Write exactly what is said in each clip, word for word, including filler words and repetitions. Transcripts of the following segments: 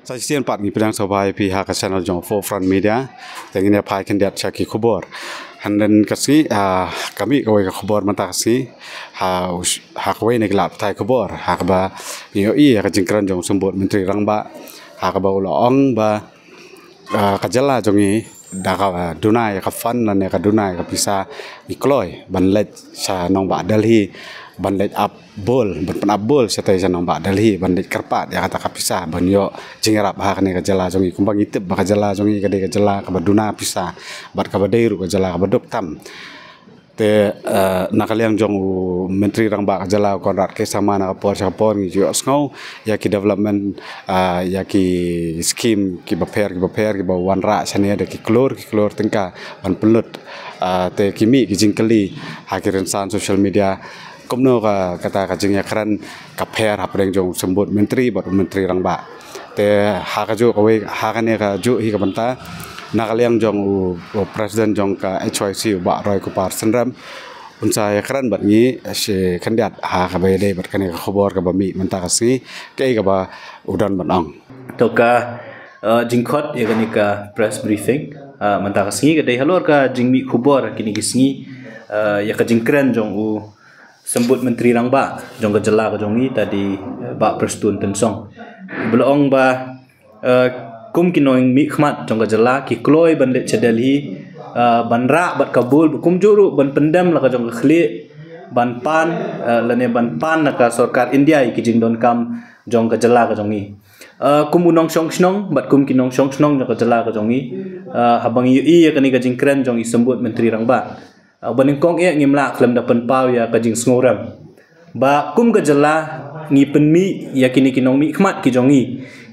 Sa shisien pat ngi pdiang sngewbha ïa phi ha ka channel jong Forefront Media. Te ngin ïa phai khyndiat sha ki khubor. Hynnin ka sngi, ah, ka mih kawei ka khubor mynta ka sngi. Ha, us-, ha kawei na ki lad pathai khubor. Ha kaba ngi ïohi ïa ka jingkren jong u Symbud Myntri Rangbah. Ha kaba u la ong ba, ah, ka jylla jong ngi da ka duna ïa ka fund lane ka duna ïa ka pisa ngi kloi ban leit sha nongbah Delhi, ban leit ap bul, ban pynap bul shatei sha nongbah Delhi, ban leit kyrpad ïa kata ka pisa ban ïoh jingïarap ha kane ka jylla jong ngi. Kumba ngi tip ba ka jylla jong ngi ka dei ka jylla kaba duna pisa bad kaba dei ruh ka jylla kaba duk tam. Te, eh, na ka liang jong u Myntri Rangbah ka jylla u Conrad K Sangma, na ka por sha ka por ngi ju ïohsngew ïa ki development, eh, ïa ki scheme kiba pher kiba pher kiba wanrah shane da ki klur ki klur tyngka ban pynlut. Eh, te ki mih ki jingkylli ha ki rynsan social media, kumno ka, kata ka jingïakren ka pher hapdeng jong u Symbud Myntri bad u Myntri Rangbah. Te ha kajuh kawei, ha kane kajuh hi ka bynta, na ka liang jong u, u President jong ka H Y C, u Bah Roy Kupar Synrem, un sa ïakren bad ngi shi khyndiat ha kaba ïadei bad kane ka khubor kaba mih mynta ka sngi, kaei kaba u don ban ong. To ka, eh, jingkhot ïa kane ka press briefing, eh, mynta ka sngi ka dei halor ka jingmih khubor kine ki sngi, eh, ïa ka jingkren jong u Symbud Myntri Rangbah jong ka jylla ka jong ngi, ta dei, eh, Bah Prestone Tynsong. Ba la ong ba, eh, kum ki nongmihkhmat jong ka jylla ki kloi ban leit sha Delhi, eh, ban rah bad ka bul, ba kumjuh ruh ban pyndem la ka jong ka khlieh ban pan, eh, lane ban pan na ka sorkar India ïa ki jingdonkam jong ka jylla ka jong ngi. Eh, kum u nongshong shnong bad kum ki nongshong shnong jong ka jylla ka jong ngi, eh, haba ngi ïohi ïa kane ka jingkren jong i Symbud Myntri Rangbah, ah, ba nyngkong eh ngim lah khlem da pynpaw ïa ka jingsngewrem ba kum ka jylla ngi pynmih ïa kine ki nongmihkhmat ki jong ngi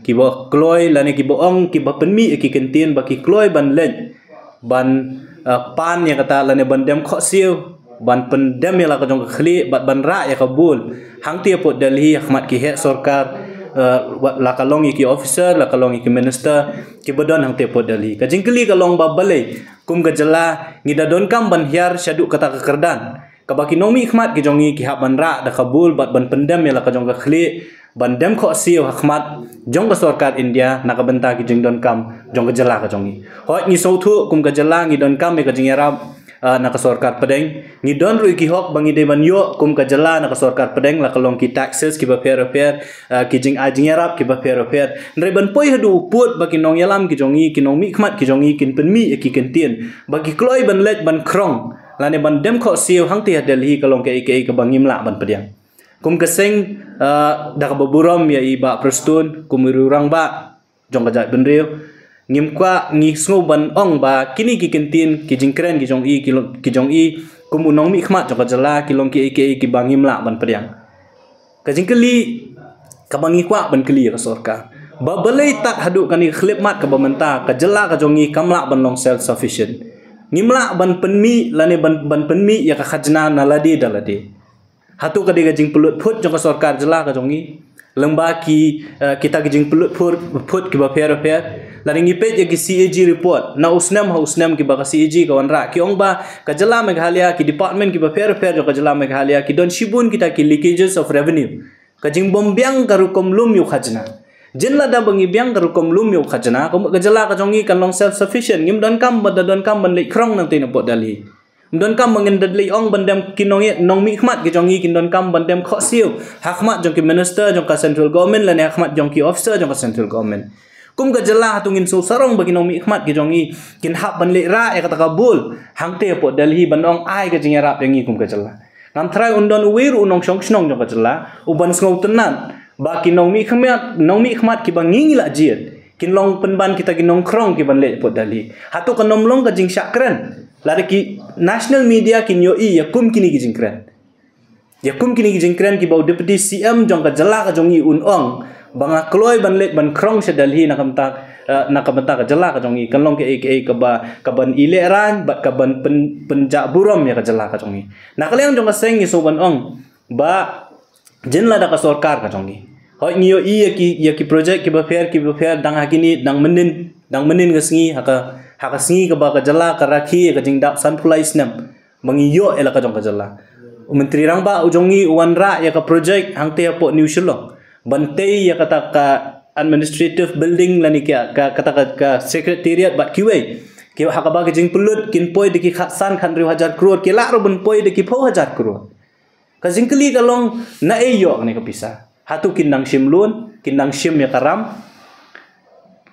kiba kloi lane kiba ong, kiba pynmih ïa ki kyntien ba ki kloi ban leit ban, ah, pan ïa kata lane ban dem khohsiew, ban pyndem ïa la ka jong ka khlieh bad ban rah ïa ka bul hangtei hapoh Delhi ha khmat ki heh sorkar, ah, la ka long ïa ki officer, la ka long ïa ki minister kiba don hangtei hapoh Delhi. Ka jingkylli ka long ba balei kum ka jylla ngi da donkam ban hiar shaduh kata ka kyrdan kaba ki nongmihkhmat ki jong ngi ki hap ban rah da ka bul bad ban pyndem ïa la ka jong ka khlieh ban dem khohsiew ha khmat jong ka sorkar India na ka bynta ki jingdonkam jong ka jylla ka jong ngi. Hooid, ngi sngewthuh kum ka jylla ngi donkam ïa ka jingïarap, ah, na ka sorkar pdeng. Ngi don ruh ïa ki hok ba ngi dei ban ïoh kum ka jylla na ka sorkar pdeng, la ka long ki taxes kiba pher bapher, ah, ki jingai jingïarap kiba pher bapher. Hynrei ban poi haduh u pud ba ki nongïalam ki jong ngi, ki nongmihkhmat ki jong ngi kin pynmih ïa ki kyntien ba ki kloi ban leit ban khrong lane ban dem khohsiew hangtei ha Delhi ka long kaei kaei kaba ngim lah ban pdiang. Kum ka seng, ah, da kaba burom ïa i Bah Prestone kum u rangbah jong ka jaitbynriew, ngim kwah, ngi sngew ban ong ba kine ki kyntien, ki jingkren ki jong i, ki long, ki jong i kum u nongmihkhmat jong ka jylla ki long kiei kiei kiba ngim lah ban pdiang. Ka jingkylli kaba ngi kwah ban kylli ïa ka sorkar, ba balei tad haduh kane ka khyllipmat kaba mynta ka jylla ka jong ngi kam lah ban long self sufficient? Ngim lah ban pynmih lane ban, ban pynmih ïa ka khajna na lade da lade. Hato ka dei ka jingpynlut phut jong ka sorkar jylla ka jong ngi lyngba ki, eh, kita ki jingpynlut phut, phut kiba pher bapher? Lada ngi peit ïa ki C A G report na u snem ha u snem kiba ka C A G ka wanrah, ki ong ba ka jylla Meghalaya, ki department kiba pher bapher jong ka jylla Meghalaya ki don shibun kita ki leakages of revenue. Ka jingbym biang ka rukom lum ïa u khajna. Jin lada ba ngi biang ka rukom lum ïa u khajna, ka, ka jylla ka jong ngi kan long self sufficient. Ngim donkam ba da donkam ban leit khrong nangtei na pdeng Delhi. Ngim donkam ba ngin da leit ong ban dem, ki nong, nongmihkhmat ki jong ngi kin donkam ban dem khohsiew ha khmat jong ki minister jong ka central government lane ha khmat jong ki officer jong ka central government. Kum ka jylla, hato ngin sngewsarong ba ki nongmihkhmat ki jong ngi kin hap ban leit rah ïa kata ka bul hangtei hapoh Delhi ban ong ai ka jingïarap ïa ngi kum ka jylla? Ngam tharai un don uwei ruh u nongshong shnong jong ka jylla u ban sngewtynnat ba ki nongmihkhmat, nongmihkhmat kiba ngi ngi la jied kin long pynban kita ki nongkhrong kiban leit hapoh Delhi. Hato kan ym long ka jingshah kren lada ki national media kin ïohi ïa kum kine ki jingkren? Ïa kum kine ki jingkren kiba u Deputy C M jong ka jylla ka jong ngi un ong ba nga kloi ban leit ban khrong sha Delhi na ka bynta, eh, na ka bynta ka jylla ka jong ngi, kan long kaei kaei kaba, kaban ïalehrain bad kaban pyn, pynjah burom ïa ka jylla ka jong ngi. Na ka liang jong ka seng ngi sngew ban ong ba jin lada ka sorkar ka jong ngi, hooid, ngi ïohi ïa ki, ïa ki project kiba pher kiba pher dang ha kine, dang mynnin, dang mynnin ka sngi, ha ka, ha ka sngi kaba ka jylla ka rakhe ïa ka jingdap sanphew lai snem ba ngi ïoh ïa la ka jong ka jylla. U Myntri Rangbah u jong ngi u wanrah ïa ka project hangtei hapoh New Shillong ban tei ïa kata ka, administrative building lane ki ka, kata ka, ka secretariat bad kiwei. Ki ha kaba ki jingpynlut kin poi da ki khatsan khathynriew hajar klur, ki lah ruh ban poi da ki phew hajar klur. Ka jingkylli ka long naei ïoh kane ka pisa. Hato kin nang shim loan, kin nang shim ïa ka ram.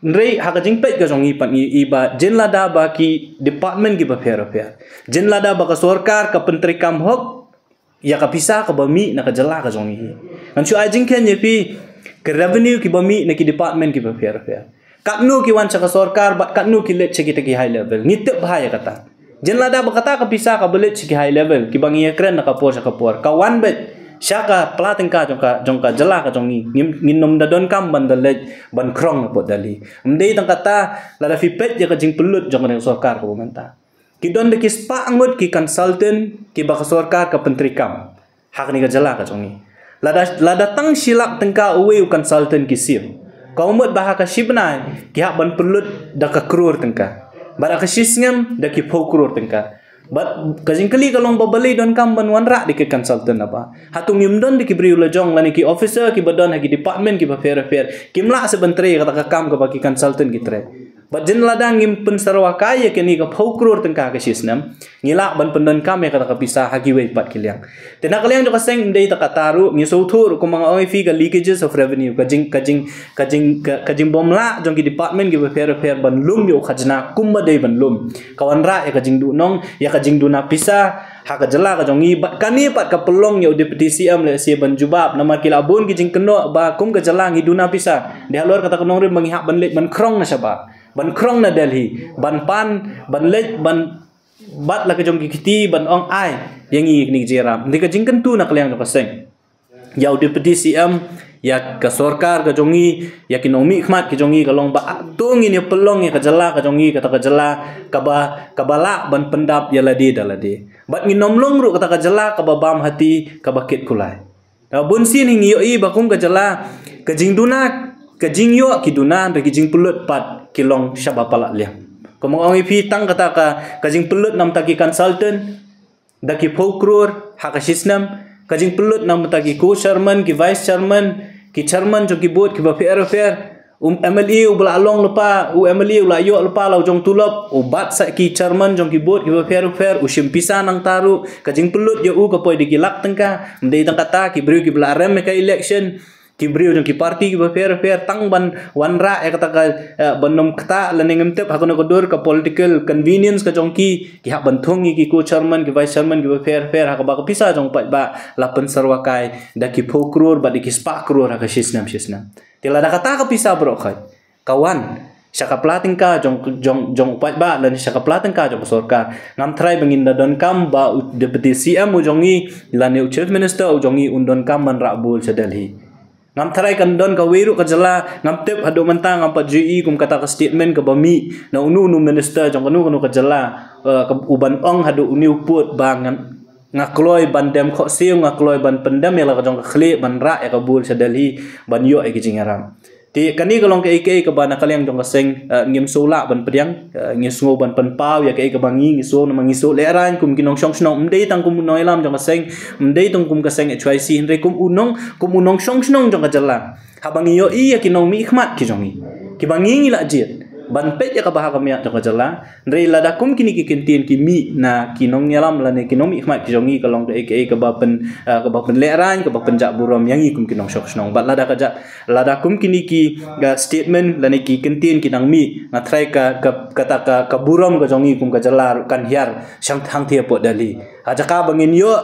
Hynrei ha ka jingpeit ka jong ngi pat ngi i ba jin lada ba ki department kiba pher pher, jin lada ba ka sorkar ka pyntreikam hok ïa ka pisa kaba mih na ka jylla ka jong ngi. Ngan shu ai jingkheiñ ïa phi, ka revenue kiba mih na ki department kiba pher pher, katno ki wan sha ka sorkar bad katno ki leit sha kita ki high level, ngi tip bha ïa kata. Jin lada ba kata ka pisa kaba leit sha ki high level, kiba ngi ïakren na ka por sha ka por, ka wan beit sha ka pla tyngka jong ka, jong ka jylla ka jong ngi, ngim, ngin ym da donkam ban da leit ban khrong na pdeng Delhi. Ym dei tang kata, lada phi peit ïa ka jingpynlut jong ka sorkar kaba mynta, ki don da ki spah ngut ki consultant kiba ka sorkar ka pyntreikam ha kane ka jylla ka jong ngi. Lada, lada tang shi lak tyngka uwei u consultant ki siew, ka mut ba ha ka shi bnai ki hap ban pynlut da ka klur tyngka, bad ha ka shi snem da ki phew klur tyngka. Bad ka jingkylli ka long ba balei donkam ban wanrah da ki consultant naba? Hato ngim don da ki briew la jong lane ki officer kiba don ha ki department kiba pher pher, kim lah shuh ban trei kata ka kam kaba ki consultant ki trei? Bad jin lada ngim pynsyrwa kai ïa kane ka phew klur tyngka ha ka shi snem, ngi lah ban pyndonkam ïa kata ka pisa ha kiwei pat ki liang. Te na ka liang jong ka seng ym dei tang kata ruh, ngi sngewthuh ruh kumba nga ong ïa phi, ka leakages of revenue, ka jing, ka jing, ka jing, ka, ka jingbymlah jong ki department kiba pher pher ban lum ïa u khajna kumba dei ban lum, ka wanrah ïa ka jingduhnong, ïa ka jingduna pisa ha ka jylla ka jong ngi. Bad kane pat ka pynlong ïa u Deputy C M lehse ban jubab, namar ki la bun ki jingkynnoh ba kum ka jylla ngi duna pisa. Dei halor kata ka nongrim ba ngi hap ban leit ban khrong na shabar, ban khrong na Delhi, ban pan, ban leit, ban bat la ka jong ki kti, ban ong ai ïa ngi kine ki jingïarap. Ym dei ka jingkyntu na ka liang jong ka seng ïa u Deputy C M, ïa ka sorkar ka jong ngi, ïa ki nongmihkhmat ki jong ngi, ka long ba to ngin ïa pynlong ïa ka jylla ka jong ngi kata ka jylla kaba, kaba lah ban pyndap ïa lade da lade. Bad ngin ym long ruh kata ka jylla kaba bam hati, kaba kit kulai. Ka bun sien hi ngi ïohi ba kum ka jylla, ka jingduna, ka jingïoh ki duna, hynrei ki jingpynlut pat ki long shaba palat liang. Kumba nga ong ïa phi, tang kata ka, ka jingpynlut namar ki consultant da ki phew klur ha ka shi snem, ka jingpynlut namar ki co-chairman, ki vice chairman, ki chairman jong ki board kiba pher pher, u M L A uba la long lypa, u M L A u la ïoh lypa la u jong tulop, u bat sa ki chairman jong ki board kiba pher pher, u shim pisa nangta ruh, ka jingpynlut ïa u ka poi da ki lak tyngka. Ym dei tang kata, ki briew kiba la rem ïa ka election, ki briew jong ki party kiba pher pher, tang ban wanrah ïa kata ka, eh, ban ym ktah lane ngim tip ha kano ka dur, ka political convenience ka jong ki, ki hap ban thung ïa ki co-chairman, ki vice chairman kiba pher pher, ha kaba ka pisa jong u paidbah la pynsyrwa kai da ki phew klur bad da ki spah klur ha ka shi snem shi snem. Te lada kata ka pisa baroh khoit ka wan sha ka pla tyngka jong, jong, jong u paidbah lane sha ka pla tyngka jong ka sorkar, ngam tharai ba ngin da donkam ba u Deputy C M u jong ngi lane u Chief Minister u jong ngi un donkam ban rah bul sha Delhi. Ngam tharai kan don kawei ruh ka jylla, ngam tip haduh mynta, ngam pat ju ïohi kum kata ka statement kaba mih na uno uno u minister jong kano kano ka jylla, eh, ka, u ban ong haduh une u pud ba ngan, nga kloi ban dem khohsiew, nga kloi ban pyndem ïa la ka jong ka khlieh ban rah ïa ka bul sha Delhi ban ïoh ïa ki jingïarap. Te kane ka long kaei kaei kaba na ka liang jong ka seng, eh, ngim shu lah ban pdiang, eh, ngi sngew ban pynpaw ïa kaei kaba ngi, ngi sngew namar ngi sngew lehraiñ kum ki nongshong shnong, ym dei tang kum u nongïalam jong ka seng, ym dei tang kum ka seng H Y C, hynrei kum u nong, kum u nongshong shnong jong ka jylla. Haba ngi ïohi ïa ki nongmihkhmat ki jong ngi, kiba ngi ngi la jied ban peit ïa ka bha ka miat jong ka jylla, hynrei lada kum kine ki kyntien ki mih na ki nongïalam lane ki nongmihkhmat ki jong ngi, ka long kaei kaei kaba pyn, eh, kaba pynlehraiñ, kaba pynjah burom ïa ngi kum ki nongshong shnong. Bad lada ka jia, lada kum kine ki, eh, statement lane ki kyntien ki nang mih, nga tharai ka, ka, kata ka, ka burom ka jong ngi kum ka jylla ruh kan hiar shang hangthie hapoh Delhi. Ha jaka ba ngin ïoh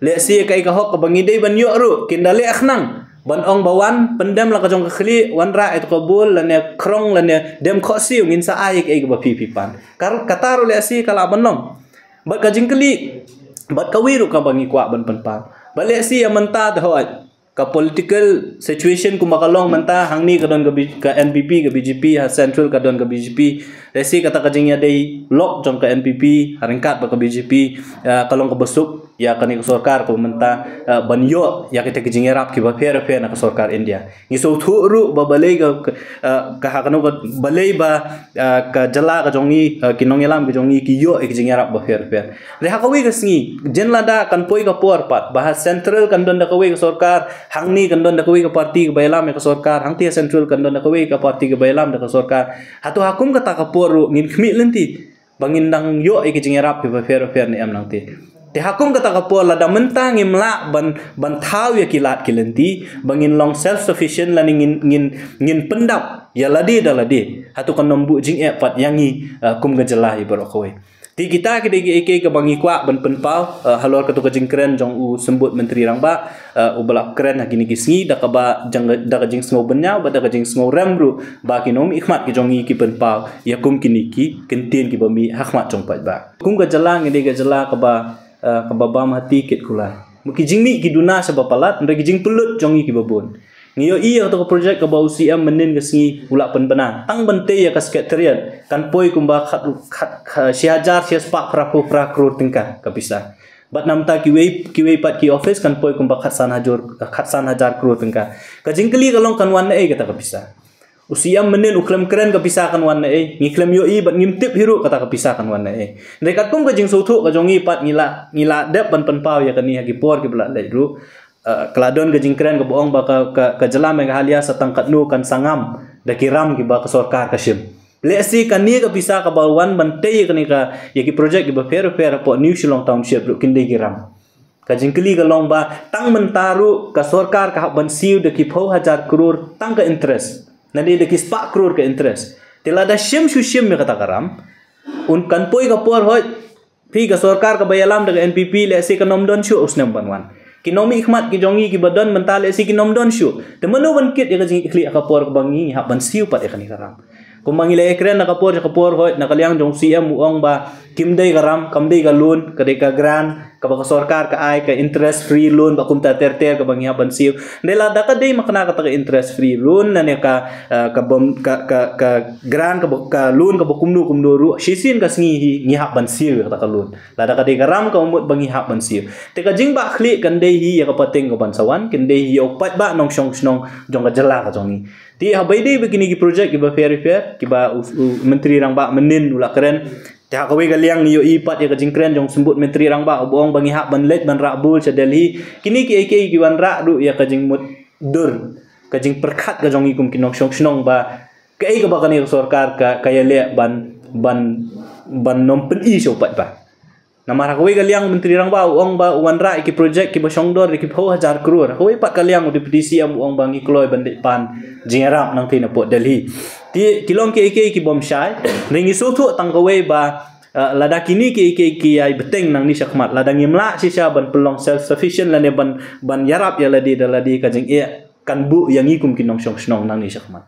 lehse kaei ka hok kaba ngi dei ban ïoh ruh, kin da leh khnang ban ong ba wan pyndem la ka jong ka khlieh, wanrah ïa ka bul lane khrong lane dem khohsiew, ngin sa ai ïa kaei kaba phi phi pan. Kar, kata ruh lehse ka lah ban long. Bad ka jingkylli, bad kawei ruh kaba ngi kwah ban pynpaw, bad lehse ïa mynta te hooid ka political situation kumba ka long mynta, hangne ka don ka B-, ka N P P, ka B J P, ha central ka don ka B J P. Lehse kata ka jingïadei lok jong ka N P P ha ryngkat bad ka B J P, eh, ka long kaba suk. ïa kane ka sorkar ka mynta, eh, ban ïoh ïa kita ki jingïarap kiba pher pher na ka sorkar India. Ngi sngewthuh ruh ba balei ka, ka, eh, ka ha kano ka balei ba, eh, ka jylla ka jong ngi, eh, ki nongïalam ka jong ngi ki ïoh ïa ki jingïarap ba pher pher. Te ha kawei ka sngi, jan lada kan poi ka por pat ba ha central kan don da kawei ka sorkar, hangne kan don da kawei ka party kaba ïalam ïa ka sorkar, hangta ha central kan don da kawei ka party kaba ïalam da ka sorkar. Hato ha kum kata ka por ruh ngin khmih lynti ba ngin dang ïoh ïa ki jingïarap kiba pher pher ne em nangta? Te ha kum kata ka por lada mynta ngim lah ban, ban thaw ïa ki lad ki lynti ba ngin long self sufficient lane ngin, ngin, ngin pyndap ïa lade da lade, hato kan ym buh jingeh pat ïa ngi, eh, kum ka jylla hi baroh kawei? Te kita ki dei kiei kiei kiba ngi kwah ban pynpaw, eh, halor kato ka jingkren jong u Symbud Myntri Rangbah, eh, uba la kren ha kine ki sngi da kaba jang, da ka jingsngew bynñiaw bad da ka jingsngew rem ruh ba ki nongmihkhmat ki jong ngi ki pynpaw ïa kum kine ki kyntien kiba mih ha khmat jong paidbah. Kum ka jylla ngi dei ka jylla kaba, eh, kaba bam hati kit kulai. Ki jingmih ki duna shaba palat, hynrei ki jingpynlut jong ngi kiba bun. Ngi ïohi ïa kato ka project kaba u C M mynnin ka sngi u la pynbna. Tang ban tei ïa ka secretariat kan poi kumba khat, khat, khat, shi hajar shi spah phra phew phra klur tyngka ka pisa. Bad namar kiwei, kiwei pat ki office kan poi kumba khatsan hajar, khatsan hajar klur tyngka. Ka jingkylli ka long kan wan naei kata ka pisa? U C M mynnin u khlem kren ka pisa kan wan naei. Ngi khlem ïohi bad ngim tip hi ruh kata ka pisa kan wan naei. Hynrei katkum ka jingsngewthuh ka jong ngi pat ngi la, ngi la dep ban pynpaw ïa kane ha ki por kiba la leit ruh. Eh, ka la don ka jingkren kaba ong ba ka, ka, ka jylla Meghalaya sa tang katno kan sa ngam da ki ram kiba ka sorkar ka shim. Lehse kane ka pisa kaba wan ban tei ïa kane ka, ïa ki project kiba pher pher hapoh New Shillong Township ruh kin dei ki ram. Ka jingkylli ka long ba tang mynta ruh ka sorkar ka hap ban siew da ki phew hajar klur tang ka interest. Lane da ki spah klur ka interest. Te lada shim shu shim ïa kata ka ram, un kan poi ka por hoi, phi ka sorkar kaba ïalam da ka N P P lehse kan ym don shuh u snem ban wan. Ki nongmihkhmat ki jong ngi kiba don mynta lehse kin ym don shuh. Te mano ban kit ïa ka jingkylli ha ka por kaba ngi hap ban siew pat ïa kane ka ram? Kumba ngi la ïakren ha ka por sha ka por hoi, na ka liang jong C M u ong ba kim dei ka ram, kam dei ka loan, ka dei ka grant kaba ka sorkar ka ai, ka interest free loan ba kumta ter ter kaba ngi hap ban siew. Hynrei lada ka dei ma kane kata ka interest free loan lane ka, eh, ka bym, ka, ka, ka grant kaba, ka loan kaba kumno kumno ruh, shisien ka sngi hi ngi hap ban siew ïa kata ka loan. Lada ka dei ka ram ka mut ba ngi hap ban siew. Te ka jingbakla kan dei hi ïa ka pateng ka ban sa wan, kan dei hi ïa u paidbah nongshong shnong jong ka jylla ka jong ngi. Te haba ïadei bad kine ki project kiba pher pher kiba u, u Myntri Rangbah mynnin u la kren. Te ha kawei ka liang ngi ïohi pat ïa ka jingkren jong u Symbud Myntri Rangbah uba ong ba ngi hap ban leit ban rah bul sha Delhi. Kine kiei kiei ki wanrah ruh ïa ka jingmutdur, ka jingpyrkhat ka jong ngi kum ki nongshong shnong ba kaei kaba kane ka sorkar ka, ka ïaleh ban, ban, ban ym pyni sha u paidbah. Namar ha kawei ka liang u Myntri Rangbah u ong ba u wanrah ïa ki project kiba shongdor ïa ki phew hajar klur. Ha kawei pat ka liang u Deputy C M u ong ba ngi kloi ban leit pan jingïarap nangta napoh Delhi. Te ki long kiei kiei ki bym shai. Hynrei ngi sngewthuh tang kawei ba, eh, lada kine kiei kiei ki ïai bteng nangne shakhmat, lada ngim lah shisha ban pynlong self sufficient lane ban, ban ïarap ïa lade da lade, ka jingeh kan buh ïa ngi kum ki nongshong shnong nangne shakhmat.